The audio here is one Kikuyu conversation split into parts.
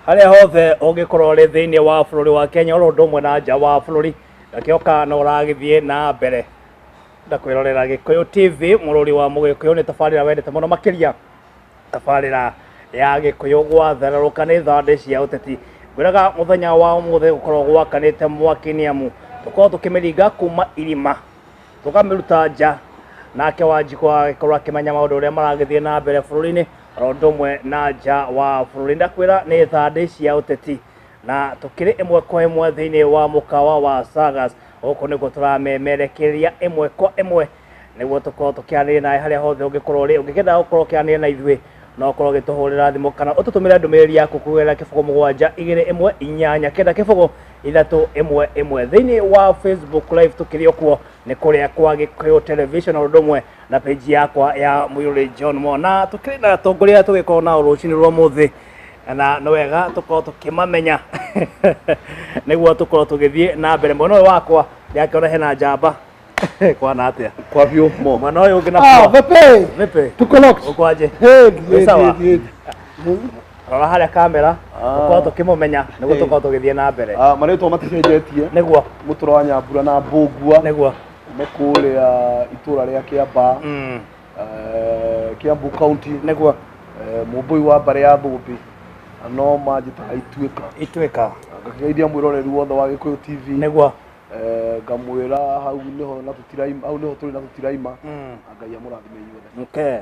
Harĩa hothe ũngĩkorwo ũrĩ thĩinĩ wa bũrũri wa Kenya oro ũndũ ũmwe na nja wa bũrũri, ndakĩoka no ũragĩthiĩ na mbere na kwĩrorera Gĩkũyũ TV, mũrũri wa Mũgĩkũyũ. Nĩ tabarĩra wendete mũno makĩria, tabarĩra ya Gĩkũyũ gwathererũka nĩ thandĩ cia ũteti. Ngwĩraga mũthenya wa ũmũthĩ gũkorwo gwakanĩte mwaki nĩ amu tũkorwo tũkĩmĩringa kuma irima tũkamĩruta nja, nake Wanjikũ agĩkorwo akĩmenya maũndũ ũrĩa maragĩthiĩ na mbere bũrũri-inĩ oro ũndũ ũmwe na nja wa bũrũri. Ndakwĩra nĩ thandĩ cia ũteti na tũkĩrĩ ĩmwe kwa ĩmwe thĩinĩ wa mũkawa wa Sagas. Gũkũ nĩkuo tũramemerekeria ĩmwe kwa ĩmwe nĩguo tũkorwo tũkĩaranĩria nawe harĩa hothe ũngĩkorwo ũrĩ. Ũngĩkenda gũkorwo ũkĩaranĩria na ithuĩ, no ũkorwo ũgĩtũhũrĩra thimũ kana ũtũtũmĩre ndũmĩrĩri yaku kũgerera 0721890311. Thĩinĩ wa Facebook Live tũkĩrĩ o kuo, nĩ kũrĩa kwa Gĩkũyũ Television o ũndũ ũmwe na page yakwa ya Mũirũrĩ John Mo. Na tũkĩrĩ na atongoria arĩa tũgĩkorwo nao rũcinĩ rwa ũmũthĩ, na nĩ wega tũkorwo tũkĩmamenya nĩguo tũkorwo tũgĩthiĩ na mbere. Mwena ũyũ wakwa ndĩrakĩona hena njamba kwana atĩa? Kwa biũ mo. Mwena ũyũ ũngĩ na Ah, vipi? Vipi? Tuko locked. Ũkwaje? Hey, Wĩ sawa? hey, hey. Rora harĩa kamera, tũkorwo tũkĩmũmenya nĩguo Hey. tũkorwo tũgĩthiĩ na mbere. Ah, marĩtwa maticenjetie. Nĩguo. Mũtũra wa Nyambura na Mbũngua. Nĩguo. Nĩ kũrĩa itũra rĩa Kĩambaa, Kiambu County. Nĩguo. Mũmbũi wa mbarĩ ya Thũmbĩ, na no manjĩtaga Ituĩka. Ituĩka. Ngakĩgeithia mwĩroreri wothe wa Gĩkũyũ TV. Nĩguo. Ngamwĩra hau nĩho na tũtiraima, hau nĩho tũrĩ na tũtiraima. Na Ngai amũrathime inyuothe. Okay.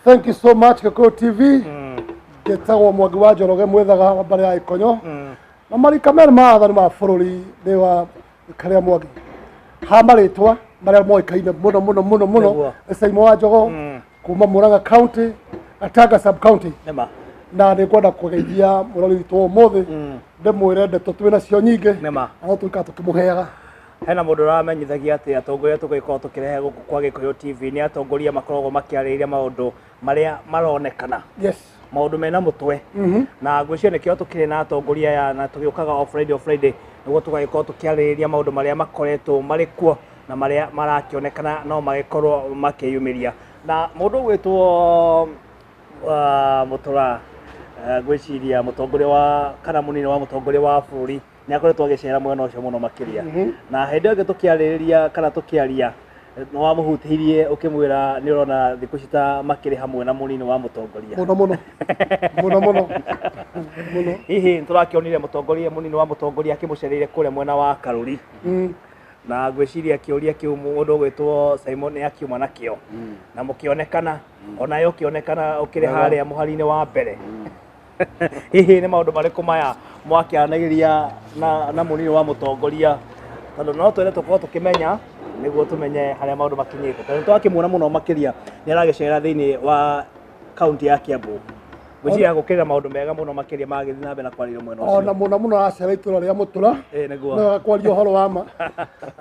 Thank you so much, Gĩkũyũ TV. Ngĩtagwo Mwangi wa Njoroge Mwithaga wa mbarĩ ya Ikonyo. Na marika merĩ ma athani ma bũrũri nĩ wa Karĩa Mwangi. Ha marĩtwa marĩa moĩkaine mũno mũno mũno mũno Nĩguo. nĩ Saimo wa Njogo kuma Murang'a County, Gatanga sub county. Nĩma. Na nĩ ngwenda kũgeithia mũrori witũ ũmũthĩ, ndĩmwĩre ndeto twĩ nacio nyingĩ Nĩma. na no tũikara tũkĩmũheaga. Hena mũndũ ũramenyithagia atĩ atongoria tũgĩkorwo tũkĩrehe gũkũ kwa Gĩkũyũ TV nĩ atongoria makoragwo makĩarĩrĩria maũndũ marĩa maronekana, maũndũ mena mũtwe, na ngwĩciria nĩkĩo tũkĩrĩ na atongoria aya na tũgĩũkaga o Friday o Friday nĩguo tũgagĩkorwo tũkĩarĩrĩria maũndũ marĩa makoretwo marĩ kuo na marĩa marakĩonekana no magĩkorwo makĩyumĩria. Na mũndũ ũgwĩtwo Mũtũra, ngwĩciria mũtongoria wa kana mũnini wa mũtongoria wa bũrũri nĩ akoretwo agĩcera mwena ũcio mũno makĩria, na hĩndĩ ĩyo ĩngĩ tũkĩarĩrĩria kana tũkĩaria nĩ wamũhutirie ũkĩmwĩra nĩ ũrona thikũ ici ta makĩrĩ hamwe na mũnini wa mũtongoria. Mũno mũno mũno mũno mũno. Hihi nĩ tũrakĩonire mũtongoria, mũnini wa mũtongoria akĩmũcereire kũrĩa mwena wa Karuri, na ngwĩciria kĩũria kĩu mũndũ ũgwĩtwo Simon nĩ akiuma nakĩo na mũkĩonekana onawe ũkĩonekana ũkĩrĩ harĩa mũhari-inĩ wa mbere. Hihi nĩ maũndũ marĩkũ maya mwakĩaranagĩria na mũnini wa mũtongoria? Tondũ no twende tũkorwo tũkĩmenya nĩguo tũmenye harĩa maũndũ makinyĩte, tondũ nĩtwakĩmuona mũno makĩria nĩ aragĩcera thĩinĩ wa kaunti ya Kiambu. Ngwĩciria gũkĩrĩ na maũndũ mega mũno makĩria magĩthiĩ na mbere na kwarĩrio mwena Ona ũcio. Mũno mũno aracera itũra rĩa Mũtũra. Ĩĩ, nĩguo. No kwaria ũhoro wa ma,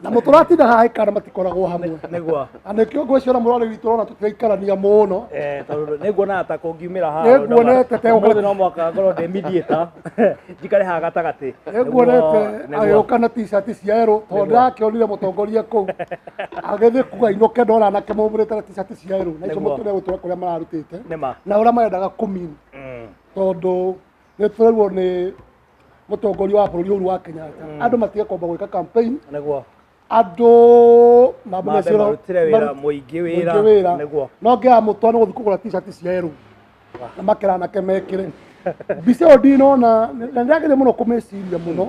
na Mũtũra atinda haha aikara matikoragwo hamwe. Nĩguo. Na nĩkĩo ngwĩciria mũrori witũ ũrona tũtiraikarania mũno. Eh, tondũ nĩnguonaga ta kũngiumĩra haha. Nĩnguonete ta ũmũthĩ no mwaka ngorwo ndĩ mediator, njikare haha gatagatĩ. Nĩnguonete Nĩguo. agĩũka na t-shirt cia yerũ, tondũ ndĩrakĩonire mũtongoria kũu agĩthiĩ kuga inũke, ndona anake maumĩrĩte na t-shirt cia yerũ na icio. Nĩguo. Mũtũre gũtũra kũrĩa mararutĩte Nĩma. na ũrĩa marendaga kũmini, tondũ nĩ tũrerwo nĩ mũtongoria wa bũrũri Uhuru wa Kenyatta andũ matige kwamba gwĩka campaign. Nĩguo. Andũ mambe Mambe mecira marutĩre wĩra mũingĩ wĩra. Mũingĩ wĩra. Nĩguo. No ngĩaga mũtwa nĩ gũthiĩ kũgũra t-shirt cia yerũ na makĩra anake mekĩre mbica ĩyo ndinona, na nĩndĩrageria mũno kũmĩciria mũno,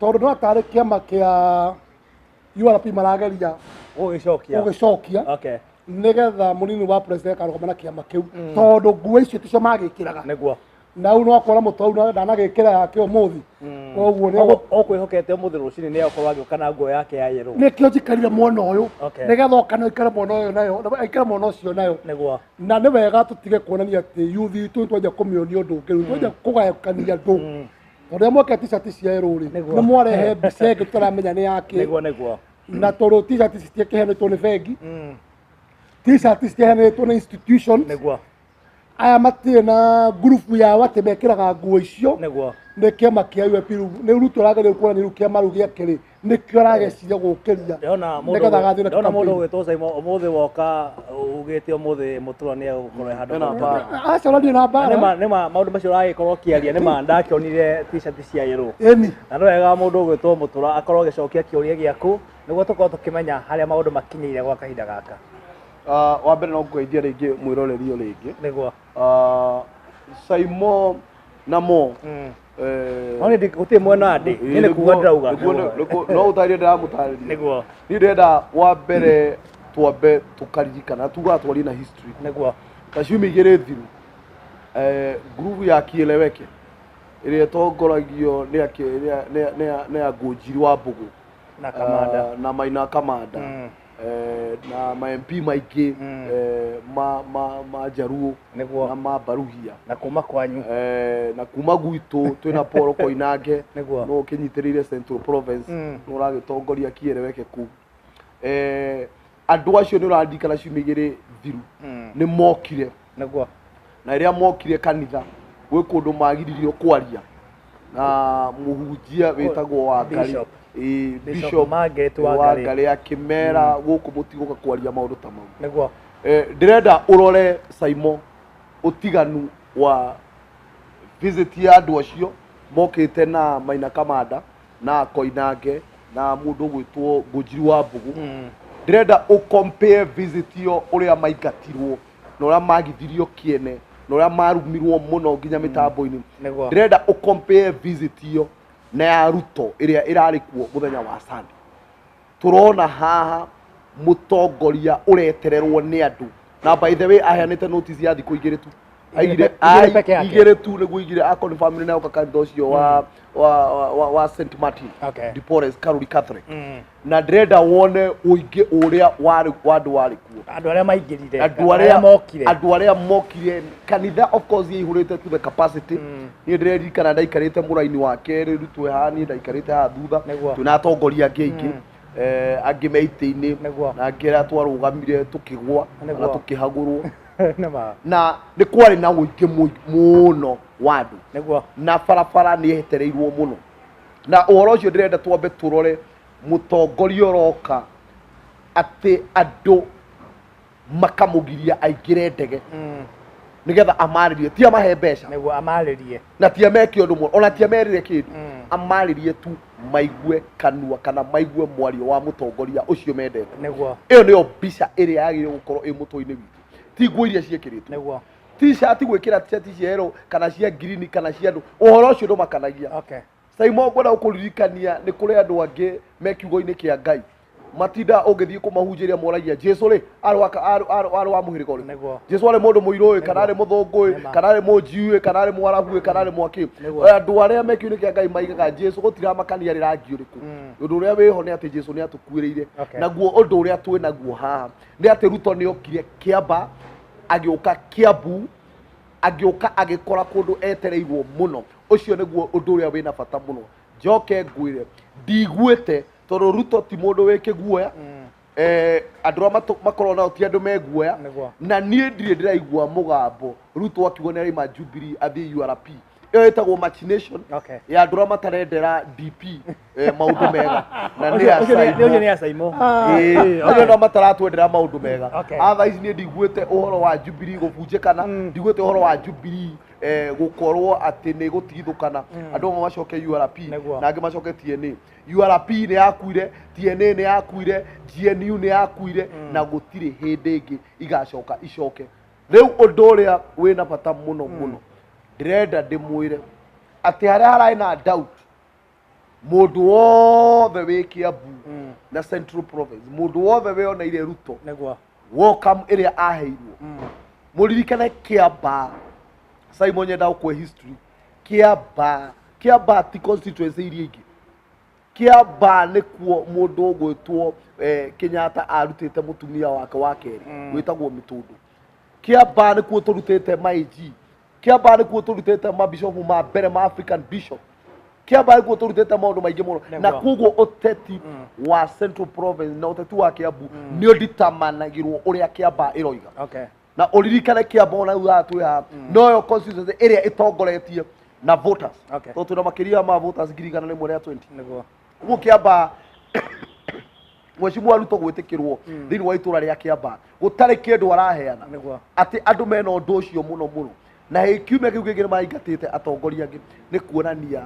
tondũ no tarĩ kĩama kĩa URP marageria gũgĩcokia. Gũgĩcokia, nĩgetha mũnini wa president akarũgama na kĩama kĩu, tondũ nguo icio ticio magĩkĩraga. Nĩguo. Na rĩu no kuona mũtwa ũyũ ndanagĩkĩra yake ũmũthĩ, koguo nĩ Ũkwĩhokete ũmũthĩ rũcinĩ nĩ akorwo agĩũka na nguo yake ya yerũ. Nĩkĩo njikarire mwena ũyũ, nĩgetha oka no aikare mwena ũyũ nayo, aikare mwena ũcio nayo. Nĩguo. Na nĩ wega tũtige kuonania atĩ youth itũ nĩtwanjia kũmĩonia ũndũ ũngĩ, rĩu twanjia kũgayũkania andũ, tondũ rĩrĩa mwekĩra t-shirt cia yerũ rĩ, Nĩguo. nĩ mwarehe mbica ĩngĩ tũtaramenya nĩ yakĩ. Nĩguo, nĩguo. Na tondũ t-shirt citiakĩheanĩtwo nĩ bengi, t-shirt citiaheanĩtwo nĩ institutions. Nĩguo. Aya matirĩ na ngurubu yao atĩ mekĩraga nguo icio. Nĩguo. Nĩ kĩama kĩa UAP rĩu, nĩ Ruto arageria kuonania rĩu kĩama rĩu gĩake rĩ nĩkĩo arageciria gũkĩria Ndĩrona mũndũ nĩgetha agathiĩ na ndĩrona mũndũ campaign. ũgwĩtwo Simon ũmũthĩ woka ugĩte ũmũthĩ Mũtura nĩ egũkorwo e handũ Ena hau. mbara. Aca ũrathiĩ na Na mbara. nĩma maũndũ macio ũragĩkorwo ũkĩaria nĩma ndakĩonire t-shirt cia yellow. Ĩni. Na nĩ wega mũndũ ũgwĩtwo Mũtura akorwo agĩcokia kĩũria gĩaku nĩguo tũkorwo tũkĩmenya harĩa maũndũ makinyĩire gwa kahinda gaka. Wa mbere no ngũgeithia rĩngĩ mwĩroreri ũyũ rĩngĩ. Nĩguo. Saimo na mo No nĩ gũtirĩ mwena ndĩ niĩ nĩ kuga ndĩrauga. No ũtarĩrie ndĩramũtarĩria. Nĩguo. Niĩ ndĩrenda wa mbere twambe tũkaririkana tugaga twarie na history. Nĩguo. Ta ciumia igĩrĩ thiru, ngurubu ya Kieleweke ĩrĩa ĩtongoragio nĩ nĩ a Ngũnjiri wa Mbũgũ na Kamanda. Na Maina Kamanda na ma MP maingĩ ma Jaruo Nĩguo. na ma Baruhia na kuma kwanyu na kuma gwitũ twĩna Paul Koinange. Nĩguo. No ũkĩnyitĩrĩire Central Province no ũragĩtongoria Kieleweke kũu. Andũ acio nĩ ũraririkana ciumia igĩrĩ thiru nĩ mokire. Nĩguo. Na rĩrĩa mokire kanitha gwĩ kũndũ magiririo kwaria na mũhunjia wĩtagwo Wangari. Bishop. Ĩĩ, Bishop Bishop Margaret Wangari. Wangari akĩmera gũkũ mũtigũka kwaria maũndũ ta mau. Nĩguo. Ndĩrenda ũrore Saimo ũtiganu wa visit ya andũ acio mokĩte na Maina Kamanda na Koinange na mũndũ ũgwĩtwo Ngũnjiri wa Mbũgũ. Ndĩrenda ũ compare visit ĩyo ũrĩa maingatirwo na ũrĩa magithirio kĩene na ũrĩa marumirwo mũno nginya mĩtambo-inĩ. Nĩguo. Ndĩrenda ũ compare visit ĩyo na ya Ruto ĩrĩa ĩrarĩ kuo mũthenya wa Sunday. Tũrona haha mũtongoria ũretererwo nĩ andũ na by the way aheanĩte notice ya thikũ igĩrĩ tu. Aigire Igĩrĩ peke yake. Igĩrĩ tu nĩguo igire akon family na oka kanitha ũcio wa St Martin Okay. de Porres Karuri Catholic. Na ndĩrenda wone ũingĩ ũrĩa warĩ wa andũ warĩ kuo. Andũ arĩa maingĩrire, Andũ arĩa mokire. Andũ arĩa mokire kanitha of course yaihũrĩte to the capacity. Niĩ ndĩreririkana ndaikarĩte mũraini wa kerĩ rutwe haha, niĩ ndaikarĩte haha thutha. Nĩguo. Twĩna atongoria angĩ aingĩ angĩ me itĩ-inĩ Nĩguo. na angĩ arĩa twarũgamire tũkĩgwa Nĩguo. na tũkĩhagũrwo. Nĩma. Na nĩ kwarĩ na ũingĩ mũno wa andũ. Nĩguo. Na barabara nĩ yehetereirwo mũno. Na ũhoro ũcio ndĩrenda twambe tũrore mũtongoria ũroka atĩ andũ makamũgiria aingĩre ndege nĩgetha amarĩrie, ti amahe mbeca. Nĩguo amarĩrie. Na ti ameke ũndũ mũno, ona ti amerĩre kĩndũ. Amarĩrie tu maigue kanua kana maigue mwario wa mũtongoria ũcio mendete. Nĩguo. Ĩyo nĩyo mbica ĩrĩa yagĩrĩirwo gũkorwo ĩ mũtwe-inĩ witũ, ti nguo iria ciĩkĩrĩtwo. Nĩguo. T-shirt gwĩkĩra t-shirt cia yellow kana cia green kana cia andũ, ũhoro ũcio ndũmakanagia. Okay. Saimo ngwenda gũkũririkania nĩ kũrĩ andũ angĩ me kiugo-inĩ kĩa Ngai matinda ũngĩthiĩ kũmahunjĩria moragia Jesu rĩ arĩ wa mũhĩrĩga ũrĩkũ? Nĩguo. Jesu arĩ mũndũ mũirũ ĩ, kana arĩ mũthũngũ ĩ, Nĩma. kana arĩ mũnjiũ ĩ, kana arĩ mwarabu ĩ, kana arĩ mwakĩ. Nĩguo. Andũ arĩa me kiugo-inĩ kĩa Ngai maigaga Jesu gũtiramakania arĩ rangi ũrĩkũ. Ũndũ ũrĩa wĩho nĩ atĩ Jesu nĩ atũkuĩrĩire. Okay. Naguo ũndũ ũrĩa twĩ naguo haha nĩ atĩ Ruto nĩ okire Kĩamba, agĩũka Kiambu, agĩũka agĩkora kũndũ etereirwo mũno. Ũcio nĩguo ũndũ ũrĩa wĩna bata mũno. Njoke ngwĩre ndiguĩte tondũ Ruto ti mũndũ wĩ kĩguoya. Andũ arĩa makoragwo nao ti andũ me guoya. Nĩguo. Na niĩ ndirĩ ndĩraigua mũgambo Ruto akiuga nĩ araima Jubilee athiĩ URP. Ĩyo ĩtagwo machination Okay. ya andũ arĩa matarendera DP maũndũ mega. Na nĩ a Ũcio Saimo. nĩ a Saimo. Ĩĩ, acio ndio mataratwendera maũndũ mega. Okay. Thaa ici niĩ ndiguĩte ũhoro wa Jubilee gũbunjĩkana, ndiguĩte ũhoro wa Jubilee gũkorwo atĩ nĩ gũtigithũkana. Andũ amwe macoke URP Nĩguo. na angĩ macoke TNA. URP nĩ yakuire, TNA nĩ yakuire, GNU nĩ yakuire na gũtirĩ hĩndĩ ĩngĩ igacoka icoke. Rĩu ũndũ ũrĩa wĩna bata mũno mũno ndĩrenda ndĩmwĩre atĩ harĩa hararĩ na doubt mũndũ wothe wĩ Kiambu na Central Province, mũndũ wothe wĩoneire Ruto Nĩguo. welcome ĩrĩa aheirwo. Mũririkane Kĩamba, Simon nyenda gũkũhe history. Kĩamba, Kĩamba ti constituency iria ingĩ. Kĩamba nĩkuo mũndũ ũgwĩtwo Kenyatta arutĩte mũtumia wake wa kerĩ wĩtagwo Mĩtũndũ. Kĩamba nĩkuo tũrutĩte ma AG. Kĩamba nĩkuo tũrutĩte mabishopu ma mbere ma African Bishop. Kĩamba nĩkuo tũrutĩte maũndũ maingĩ mũno. Na koguo ũteti wa Central Province na ũteti wa Kiambu nĩ ũnditamanagĩrwo ũrĩa Kĩamba ĩroiga. Okay. Na ũririkane Kiambaa ona rĩu haha twĩ haha noyo constituency ĩrĩa ĩtongoretie na voters. Tondũ twĩna makĩria ma voters 120,000. Nĩguo. Ũguo Kiambaa Mheshimiwa Ruto gwĩtĩkĩrwo thĩinĩ wa itũra rĩa Kiambaa gũtarĩ kĩndũ araheana. Nĩguo. Atĩ andũ mena ũndũ ũcio mũno mũno. Na kiumia kĩu kĩngĩ nĩ maraingatĩte atongoria angĩ nĩ kuonania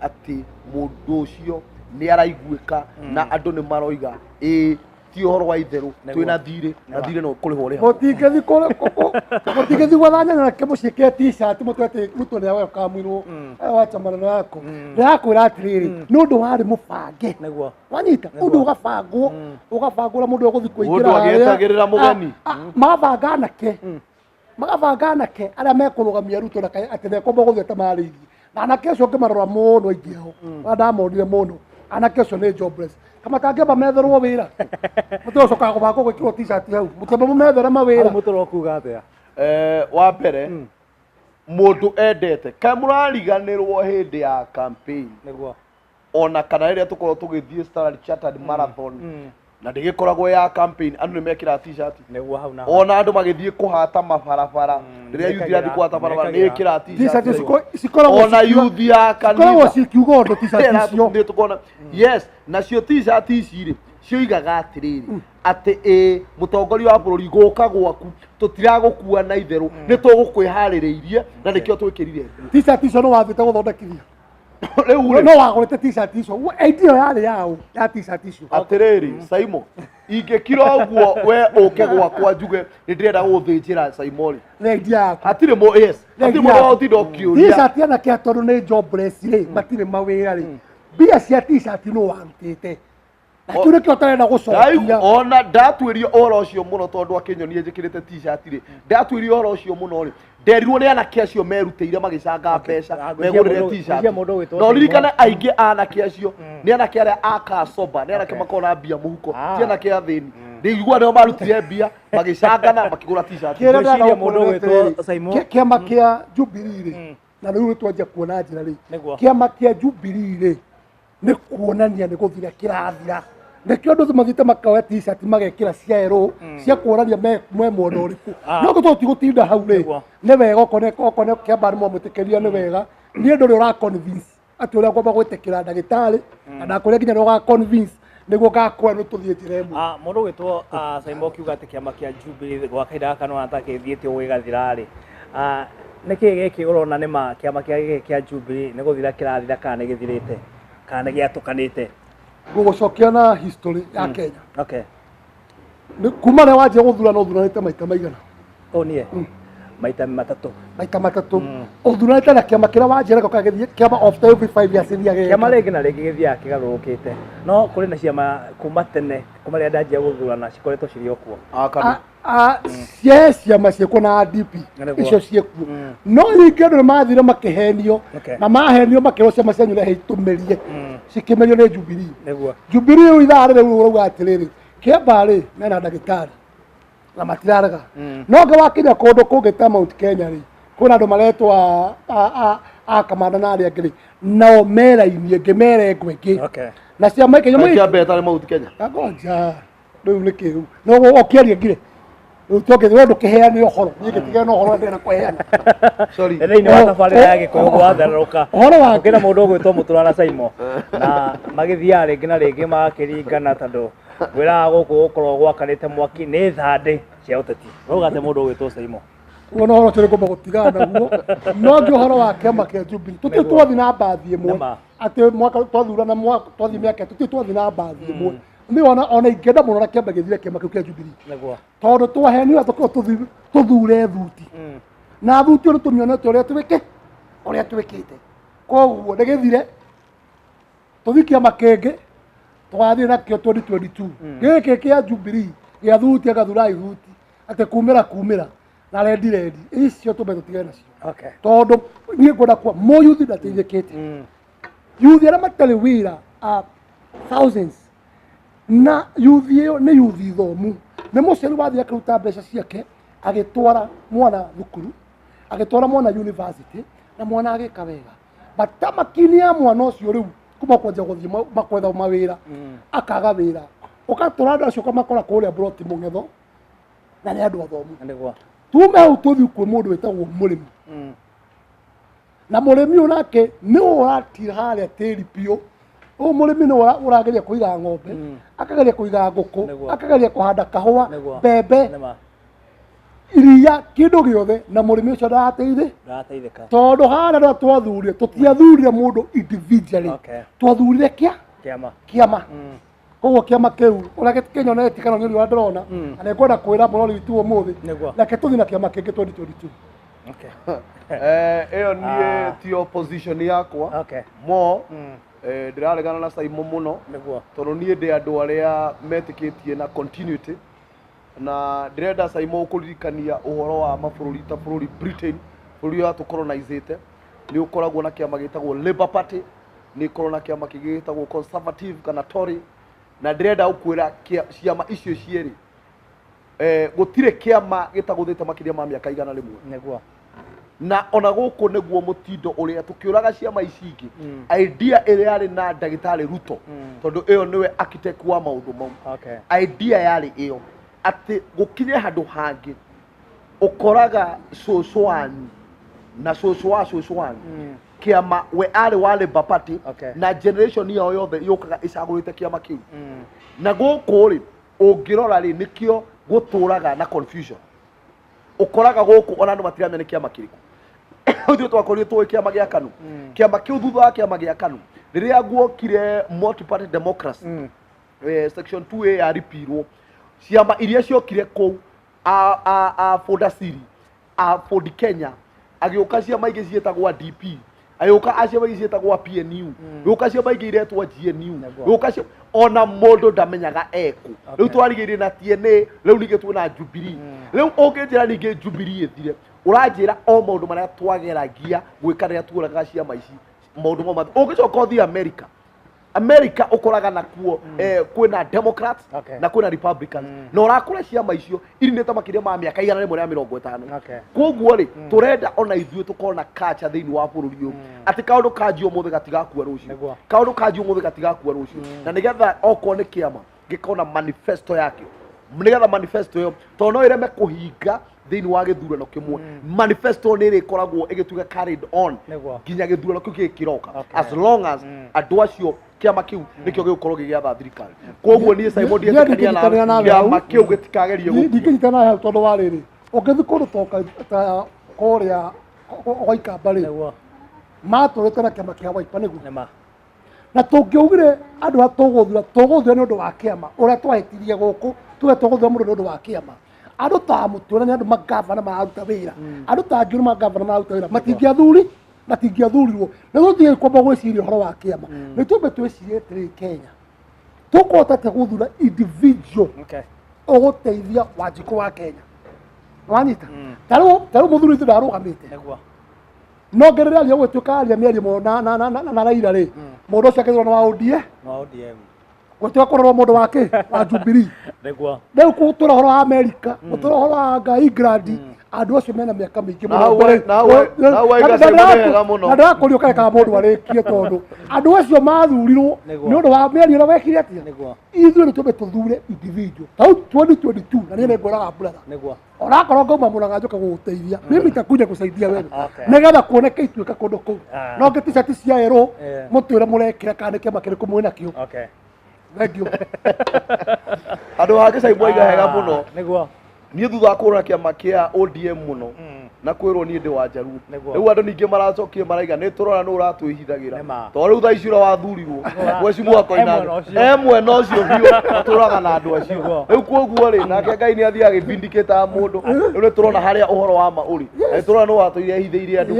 atĩ mũndũ ũcio nĩ araiguĩka na andũ nĩ maroiga ĩĩ ti ũhoro wa itherũ twĩna thirĩ na thirĩ no kũrĩhwo rĩhagwo. Mũtingĩthiĩ gwetha nyanya nake mũciĩ ke t-shirt mũtwe atĩ Ruto nĩ welcome-irwo. Wacha maneno yako. Ndĩrakwĩra atĩrĩrĩ, nĩ ũndũ warĩ mũbange. Nĩguo. Wanyita ũndũ ũgabangwo ũgabangwo ũrĩa mũndũ egũthiĩ kũingĩra Mũndũ agĩetagĩrĩra mũgeni. Magabanga anake. Magabanga anake arĩa mekũrũgamia Ruto na atĩ mekwamba gũthiĩ tamarĩirie. Na anake acio ũngĩmarora mũno aingĩ ao. Na ndamonire mũno. Anake acio nĩ jobless. Kama kangĩamba metherwo wĩra. Mũtũcokaga gũbangwo gwĩkĩrwo t-shirt hau. Mũtĩamba mũmethere mawĩra. Mũtũrwo kuga atĩa? Wa mbere mũndũ endete kaĩ mũrariganĩrwo hĩndĩ ya campaign. Nĩguo. Ona kana rĩrĩa tũkorwo tũgĩthiĩ Standard Chartered Marathon na ndĩgĩkoragwo ya campaign andũ nĩ mekĩraga t-shirt. Nĩguo hau na. Ona andũ magĩthiĩ kũhata mabarabara rĩrĩa youth irathiĩ kũhata barabara nĩ ĩkĩraga T-shirt t-shirt. cikoragwo Ona youth ya cikoragwo kanitha cikiuga ũndũ t-shirt icio. nĩ tũkona. Yes, nacio t-shirt ici rĩ cioigaga atĩrĩrĩ atĩ ĩ mũtongoria wa bũrũri gũka gwaku tũtiragũkua na itherũ nĩ tũgũkwĩharĩrĩirie na nĩkĩo twĩkĩrire. T-shirt icio nĩ wathiĩte gũthondekithia. Rĩu rĩ No wagũrĩte t-shirt icio. Idea yarĩ yaũ ya t-shirt icio. Atĩrĩrĩ Saimo ingĩkira ũguo we ũke gwakwa njuge nĩ ndĩrenda gũgũthĩnjĩra Saimo rĩ. Nĩ idea yaku. Hatirĩ mũ yes hatirĩ mũndũ wa gũtinda ũkĩũria. T-shirt anake tondũ nĩ jobless rĩ matirĩ mawĩra rĩ. Mbia cia t-shirt nũ warutĩte. Na kĩu nĩkĩo ũtarenda gũcokia. Ona ndatuĩrio ũhoro ũcio mũno tondũ akĩnyonia njĩkĩrĩte t-shirt rĩ ndatuĩrio ũhoro ũcio mũno rĩ nderirwo nĩ anake acio merutĩire magĩcanga mbeca megũrĩre t-shirt. Ngwĩciria Na ũririkane aingĩ a anake acio nĩ anake arĩa a kacoba nĩ anake makoragwo na mbia mũhuko ti anake athĩni. Ndĩigua nĩo marutire mbia magĩcangana makĩgũra t-shirt. Kĩrĩa ndĩrenda Ngwĩciria mũndũ gũkũria ũgwĩtwo atĩrĩrĩ, Saimo. kĩama kĩa Jubilee rĩ na rĩu nĩtwanjia kuona njĩra rĩ Nĩguo. kĩama kĩa Jubilee rĩ nĩ kuonania nĩ gũthira kĩrathira. Nĩkĩo andũ mathiĩte makoya t-shirt magekĩra cia erũ cia kuonania me mwena ũrĩkũ. No gũtũ tigũtinda hau rĩ Nĩguo. nĩ wega okorwo Kiambaa nĩ mwamwĩtĩkĩria nĩ wega. Niĩ ndũrĩ ũra convince atĩ ũrĩa ngwamba gwĩtĩkĩra ndagĩtarĩ na ndakwĩra nginya nĩ ũga convince nĩguo ngakuoya nĩ tũthiĩ njĩra ĩmwe. Mũndũ ũgwĩtwo Saimo ũkiuga atĩ kĩama kĩa Jubilee gwa kahinda gaka nĩwona ta gĩthiĩte ũguo gĩgathira rĩ. Nĩkĩ gĩkĩ ũrona nĩ ma kĩama kĩa gĩkĩ kĩa Jubilee nĩ gũthira kĩrathira kana nĩ gĩthirĩte kana nĩ gĩatũkanĩte? Ngũgũcokia na history ya Kenya. Okay. Kuma rĩrĩa wanjia gũthurana ũthuranĩte maita maigana? Ũũ niĩ? Maita matatũ. Maita matatũ. Ũthuranĩte na kĩama kĩrĩa wanjia nakĩo gĩthiĩ kĩama after every 5 years gĩthiaga Kĩama rĩngĩ na rĩngĩ gĩthiaga kĩgarũrũkĩte. No kũrĩ na ciama kuma tene kuma rĩrĩa ndanjia gũthurana cikoretwo cirĩ o kuo. Cie ciama ciĩkuo na DP Nĩguo. icio ciĩkuo. No ningĩ andũ nĩ mathire makĩhenio na mahenio makĩrwo ciama cianyu rehe itũmĩrie cikĩmerio nĩ Jubilee. Nĩguo. Jubilee rĩu ithaa rĩrĩ rĩu ũrauga atĩrĩrĩ Kiambaa rĩ mena ndagĩtarĩ na matirarega. No ngĩ wakinya kũndũ kũngĩ ta Mount Kenya rĩ kwĩna andũ maretwo a kamanda na arĩa angĩ rĩ nao me raini ĩngĩ me rengo ĩngĩ. Okay. Na ciama ikĩnyua Kiambaa ĩtarĩ Mount Kenya. Ngoja rĩu nĩ kĩu no ũkĩaria ngire rĩu tũngĩ we ndũkĩheane ũhoro niĩ ngĩtigane na ũhoro ndĩrenda kũheana. Sorry. Thĩinĩ wa tabarĩra ya Gĩkũyũ gwatherũka Ũhoro wa gũkĩra mũndũ ũgwĩtwo Mũtura na Saimo na magĩthiaga rĩngĩ na rĩngĩ magakĩringana tondũ ngwĩraga gũkũ gũkorwo gwakanĩte mwaki nĩ thandĩ cia ũteti. Ũrauga atĩ mũndũ ũgwĩtwo Saimo. Ũguo no ũhoro ũcio nĩngũmba gũtigana naguo no ngĩ ũhoro wa kĩama kĩa Jubilee tũtirĩ twathiĩ na mbathi ĩmwe atĩ mwaka twathurana mwaka twathiĩ mĩaka tũtirĩ twathiĩ na mbathi ĩmwe. Niĩ ona ingĩenda mũno na kĩamba gĩthire kĩama kĩu kĩa Jubilee. Nĩguo. Tondũ twahenio tũkorwo tũthure thuti. Na thuti ũrĩa tũmĩonete ũrĩa twĩke ũrĩa twĩkĩte. Koguo nĩgĩthire tũthiĩ kĩama kĩngĩ tũgathiĩ nakĩo 2022. Gĩkĩ kĩa Jubilee gĩa thuti agathurai thuti atĩ kumĩra kumĩra na rendi rendi icio tũmbe tũtigane nacio. Okay. Tondũ niĩ ngwenda kuwa mũyuthi ndateithĩkĩte. Yuthi arĩa matarĩ wĩra thousands na yuthi ĩyo nĩ yuthi thomu. Nĩ mũciari wathiĩ akĩruta mbeca ciake agĩtwara mwana thukuru agĩtwara mwana university na mwana agĩka wega. But ta makini ya mwana ũcio rĩu kuma kwanjia gũthiĩ makwetha mawĩra akaga wĩra. Ũgatwara andũ acio ũkamakora kũrĩa Broti Mũng'etho Na nĩ andũ athomu. Nĩguo. Tume hau tũthiĩ kwĩ mũndũ wĩtagwo mũrĩmi. Na mũrĩmi ũyũ nake nĩwe ũratira harĩa tĩri biũ. Ũyũ mũrĩmi nĩwe ũrageria kũiga ng'ombe, akageria kũiga ngũkũ, akageria kũhanda kahũa, mbembe, iria, kĩndũ gĩothe, na mũrĩmi ũcio ndarateithĩka. Tondũ harĩa rĩrĩa twathurire, tũtiathurire mũndũ individually. Twathurire kĩama. Koguo kĩama kĩu ũrĩa kĩnyonetie kana nĩ ũrĩa ndĩrona, na nĩngwenda kwĩra mũrori witũ ũmũthĩ, reke tũthiĩ na kĩama kĩngĩ 2022. Ĩyo niĩ ti opposition yakwa. Mo ndĩraregana na Simon mũno. Tondũ niĩ ndĩ andũ arĩa metĩkĩtie na continuity, na ndĩrenda Simon kũririkania ũhoro wa mabũrũri ta bũrũri Britain, bũrũri ũrĩa tũcolonizĩte, nĩ ũkoragwo na kĩama gĩtagwo Labour Party, nĩ ũkoragwo na kĩama kĩngĩ gĩtagwo Conservative kana Tory, na ndĩrenda gũkwĩra ciama icio cierĩ, gũtirĩ kĩama gĩtagũthĩte makĩria ma mĩaka 100. Nĩguo. Na ona gũkũ nĩguo mũtindo ũrĩa tũkĩũraga ciama ici ingĩ, idea ĩrĩa yarĩ na ndagĩtarĩ Ruto, tondũ ĩyo nĩwe architect wa maũndũ mau. Idea yarĩ ĩyo atĩ gũkinye handũ hangĩ ũkoraga cũcũ wanyu na cũcũ wa cũcũ wanyu kĩama we arĩ wa Labour Party, na generation yao yothe yũkaga ĩcagũrĩte kĩama kĩu. Na gũkũ rĩ, ũngĩrora rĩ, nĩkĩo gũtũraga na confusion. Ũkoraga gũkũ ona andũ matiramenya nĩ kĩama kĩrĩkũ. Ithuĩ twakorirwo tũĩ kĩama gĩa KANU. Kĩama kĩu thutha wa kĩama gĩa KANU, rĩrĩa guokire multi-party democracy, section 2A yaripirwo, ciama iria ciokire kũu, a Ford-Asili, a Ford Kenya, agĩũka ciama ingĩ ciĩtagwo DP, agĩũka a ciama ingĩ ciĩtagwo PNU, gĩũka ciama ingĩ iretwo GNU, gĩũka ona mũndũ ndamenyaga ekũ. Rĩu twarigĩrĩrie na TNA, rĩu ningĩ twĩna Jubilee. Rĩu ũngĩnjĩra ningĩ Jubilee ĩthire, ũranjĩra o maũndũ marĩa twageragia gwĩka rĩrĩa tuoraga ciama ici, maũndũ mau mathi. Ũngĩcoka ũthiĩ America, America ũkoraga nakuo kwĩna Democrats na kwĩna Republicans, na ũrakora ciama icio irinĩte makĩria ma mĩaka 150. Koguo rĩ, tũrenda ona ithuĩ tũkorwo na culture thĩinĩ wa bũrũri ũyũ, atĩ kaũndũ kanjia ũmũthĩ gatigakua rũciũ, kaũndũ kanjia ũmũthĩ gatigakua rũciũ, na nĩgetha okorwo nĩ kĩama gĩkorwo na manifesto yakĩo, nĩgetha manifesto ĩyo tondũ no ĩreme kũhinga thĩinĩ wa gĩthurano kĩmwe, manifesto nĩ ĩrĩkoragwo ĩgĩtuĩka carried on nginya gĩthurano kĩu gĩkĩroka, as long as andũ acio kĩama kĩu nĩkĩo gĩgũkorwo gĩgĩatha thirikari. Koguo niĩ Simon ndietĩkania na kĩama kĩu gĩtikagerie gũkua. Ndingĩnyitana nawe hau tondũ wa rĩrĩ, ũngĩthiĩ kũndũ ta kũrĩa Waikamba rĩ, matũrĩte na kĩama kĩa Wiper nĩguo. Na tũngĩaugire andũ a tũgũthura, tũgũthura nĩ ũndũ wa kĩama, ũrĩa twahĩtirie gũkũ, tuge tũgũthura mũndũ nĩ ũndũ wa kĩama. Andũ ta Mũtũra nĩ andũ magavana mararuta wĩra, andũ ta Ngiru magavana mararuta wĩra, matingĩathuri, matingĩathurirwo. Nĩ tũtige kwamba gwĩciria ũhoro wa kĩama, nĩ twambe twĩcirie atĩrĩrĩ, Kenya tũkũhota atĩa gũthura individual ũgũteithia Wanjikũ wa Kenya? Wanyita? Ta rĩu mũthuri witũ ndarũgamĩte, no ngerere aria gũgĩtuĩka aria mĩario mũno na Raila rĩ, mũndũ ũcio akĩthurwo nĩ wa ODM, gũtuĩka kũrorwo mũndũ wa kĩ wa Jubilee. Rĩu gũtũra ũhoro wa America, gũtũra ũhoro wa nga England, andũ acio mena mĩaka mĩingĩ mũno. Na ndĩrakũria ũkarekaga mũndũ arĩkie, tondũ andũ acio mathurirwo nĩ ũndũ wa mĩario ĩrĩa wekire atĩa. Ithuĩ nĩ twambe tũthure individual ta rĩu 2022, na niĩ nĩngwĩraga brother, onakorwo ngauma mũraga njoka gũgũteithia, mimi nitakuja kusaidia wewe nĩgetha kuoneke ituĩka kũndũ kũu. No ngĩ t-shirt cia erũ mũtwĩre mũrekĩra kana nĩ kĩama kĩrĩkũ mwĩnakĩo. Thank you. Andũ hangĩ Simon aiga hega mũno. Niĩ thutha wa kũhũra kĩama kĩa ODM mũno na kwĩrwo niĩ ndĩ wa Njaruo, rĩu andũ ningĩ maracokire maraiga nĩ tũrona nũ ũratwĩhithagĩra, tondũ rĩu thaa ici ũrĩa wathurirwo Mheshimiwa Koinange e mwena ũcio biũ, matũraga na andũ acio rĩu. Koguo rĩ, nake Ngai nĩ athiaga agĩvindicate mũndũ. Rĩu nĩ tũrona harĩa ũhoro wa ma ũrĩ, na nĩ tũrona nũ watũire ehithĩire andũ.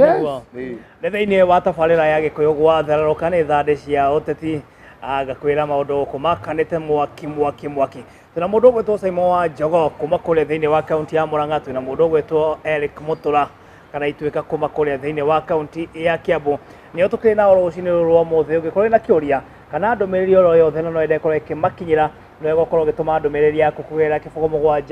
Nĩ thĩinĩ wa tabarĩra ya Gĩkũyũ gwathererũka nĩ thandĩ cia ũteti, ngakwĩra maũndũ gũkũ makanĩte mwaki mwaki mwaki. Twĩna mũndũ ũgwĩtwo Simon wa Njogo kuma kũrĩa thĩinĩ wa kaunti ya Murang'a, twĩna mũndũ ũgwĩtwo Eric Mutura kana Ituĩka kuma kũrĩa thĩinĩ wa kaunti ya Kiambu. Nĩo tũkĩrĩ nao rũcinĩ rũrũ rwa ũmũthĩ. Ũngĩkorwo wĩna kĩũria kana ndũmĩrĩri oro yothe na no wende ĩkorwo ĩkĩmakinyĩra, nĩ wega ũkorwo ũgĩtũma ndũmĩrĩri yaku kũgerera 0 7 2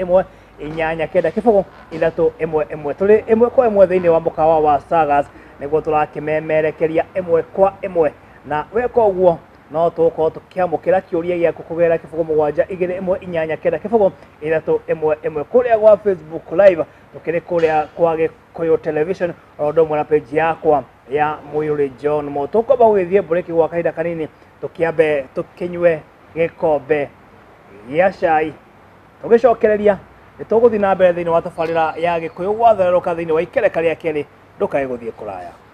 1 8 9 0 3 1 1. Tũrĩ ĩmwe kwa ĩmwe thĩinĩ wa mũkawa wa Sagas nĩguo tũrakĩmemerekeria ĩmwe kwa ĩmwe, na weka ũguo No tũgũkorwo tũkĩamũkĩra kĩũria gĩaku kũgerera 0 7 2 1 8 9 0 3 1 1 kũrĩa gwa Facebook Live, tũkĩrĩ kũrĩa kwa Gĩkũyũ Television, o ũndũ ũmwe na page yakwa ya Mũirũrĩ John Mo. Tũkwamba gũgĩthiĩ break gwa kahinda kanini, tũkĩambe tũkĩnyue gĩkombe gĩa cai. Tũgĩcokereria nĩ tũgũthiĩ na mbere thĩinĩ wa tabarĩra ya Gĩkũyũ gwatherũka thĩinĩ wa ikereka rĩa kerĩ. Ndũkae gũthiĩ kũraya.